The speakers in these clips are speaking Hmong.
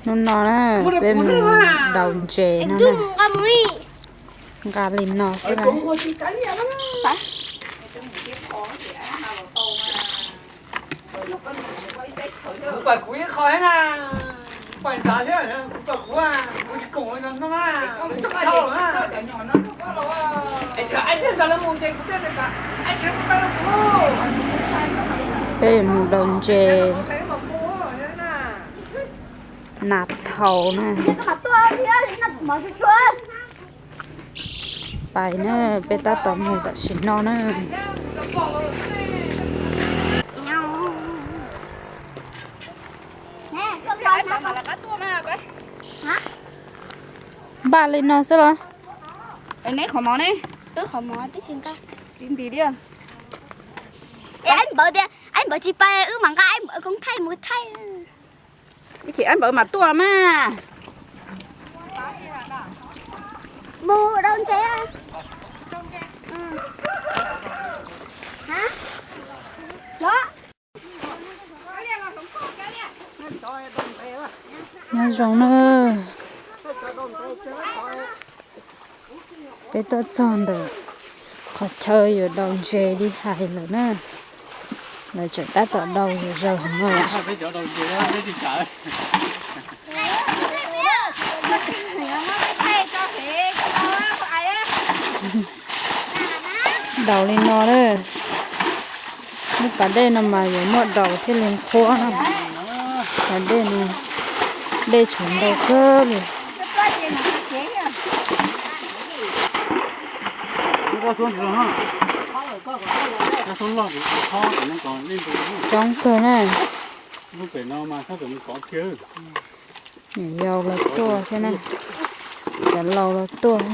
Hnub no na, peb mus daus ntses no na. Nqa li no xwb na. Peb yuav mus daus ntses nas thaum na. Pais na, peb tab tom mus tam sim no na. Npaj li no xwb los? Neb qhov mov ne? Wb qhov mov twb tsis nqa. Tsis nti li. Es Aib Npawv tias Aib Npawv tsis pais, wb mam nqa Aib Npawv koob thaij mus thaij. Ib chim Aib Npawv mam tuaj los mas. Mus daus ntses. Nyob zoo na. Peb tuaj txog ntawm qhov chaw yuav daus ntses li hais lawm na. Lawv tseem tab tom daus zom zaws heev no. Daus li no na. Lub pas dej no mas yuav muaj daus thiaj li qhuav na. Pas dej no, dej tshuav ntau kawg li. Coob kawg na. Niam yau los tuaj thiab na, cov laus los tuaj thiab.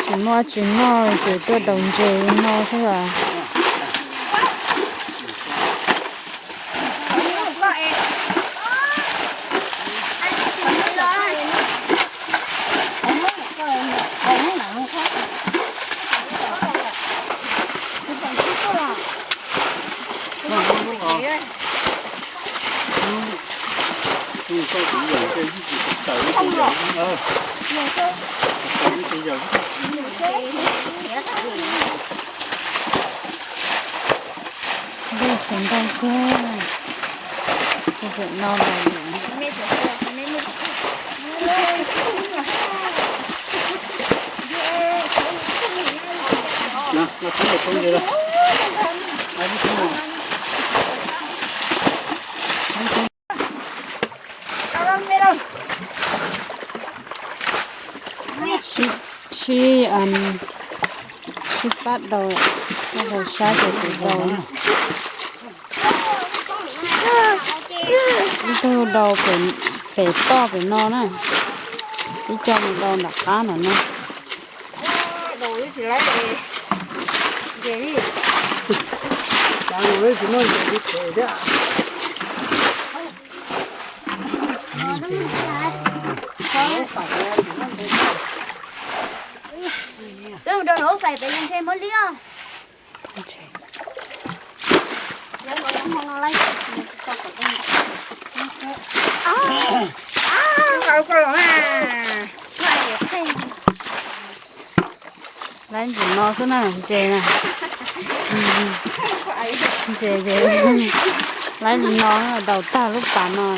Tsis muaj dab tsi noj ces tuaj daus ntses li no xwb as. Dej tshuav ntau kawg. Tus pem no los. Sib, sib, sib pab daus, sab ces kuv daus na. Ib tug daus pem toj pem no na, ib co mus daus nram qab no na. Peb mus rau lub fais pem ntshe muab liab. Laib ntses no xwb na, ntses na. Ntses ces laib li no, daus tag lub pas no.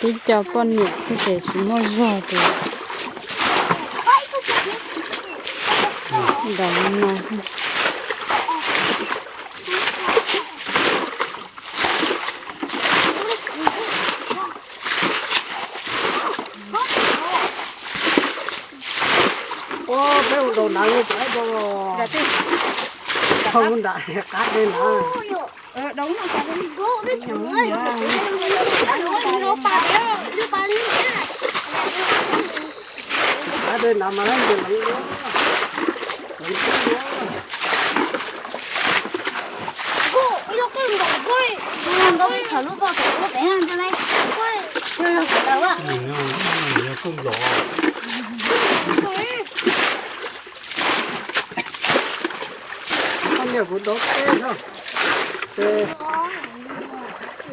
Tib co poj niam xwb ces tsis muaj zog ces daus li no xwb. Peb mus daus nram, thauj nram qab dej nram. Qab dej nram mas lawv ntses leev.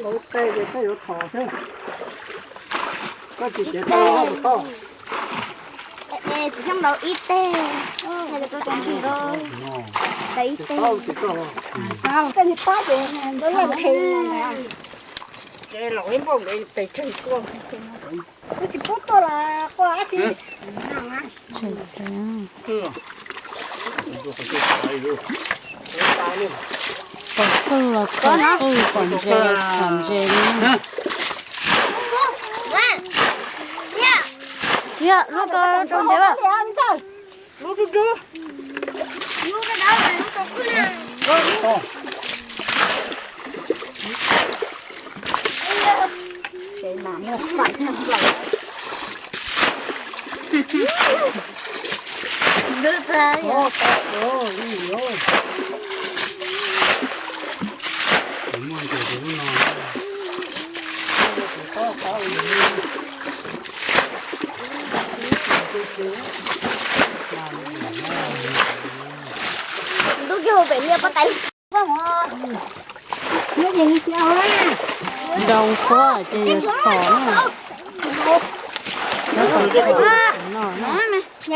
Ib teg ces peb yuav thom xwb. Koj tsis cev tau, koj puas tau? Tsis xyoob laus ib teg, ib teg. Koj niag pab ces nrov laj qhi. Ces laus ib npauj nqe pes tsawg tuaj. Wb tsis pub tuaj los quaj dab tsi. Pom qwj los txhom qwj, pom ntses los txhom ntses li. Tsis yog, lub ko rau ntses. Ntub kiag hauv pem liaj pob tais. Ntoo qhuav ces yuav txhom na. Qwj, qwj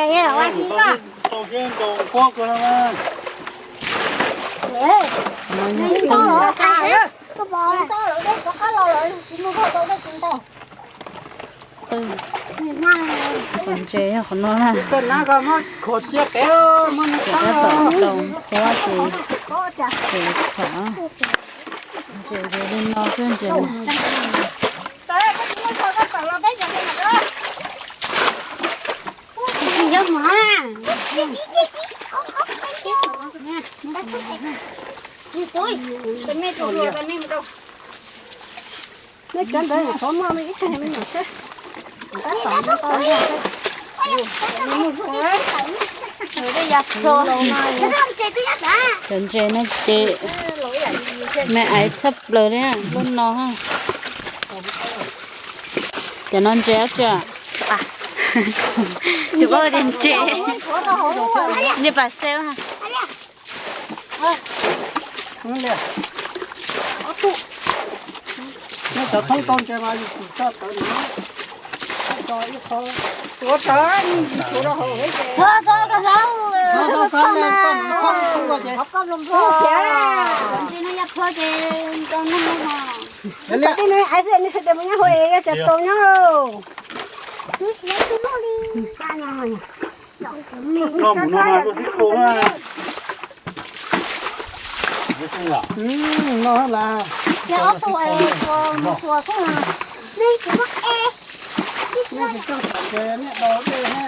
ntses yog qhov no na. Ces tab tom ntoo qhuav ces, ces txhom. Ntses ces li no xwb ntses. Nej cov ntawd xov muaj ib teg me nyuam xwb. Cov ntses no ces me aiv tshaj plaws li lub no. Cov no ntses dab tsi? Tsis paub tias ntses, ntses pas xeeb. Nej cov thoob tau ntses mas yus tsis tso tawv no, tso ib qho. Tuav tawv, tuav rau hauv. Ntses no yog phua ces tau neeg no. Tij no aiv xwb, nej sawv daws mus nyob hauv es yog cov tau nyob. Ces ob tug es mus xuas xwb. Nej tsis coj tom ntses, nej do dej na.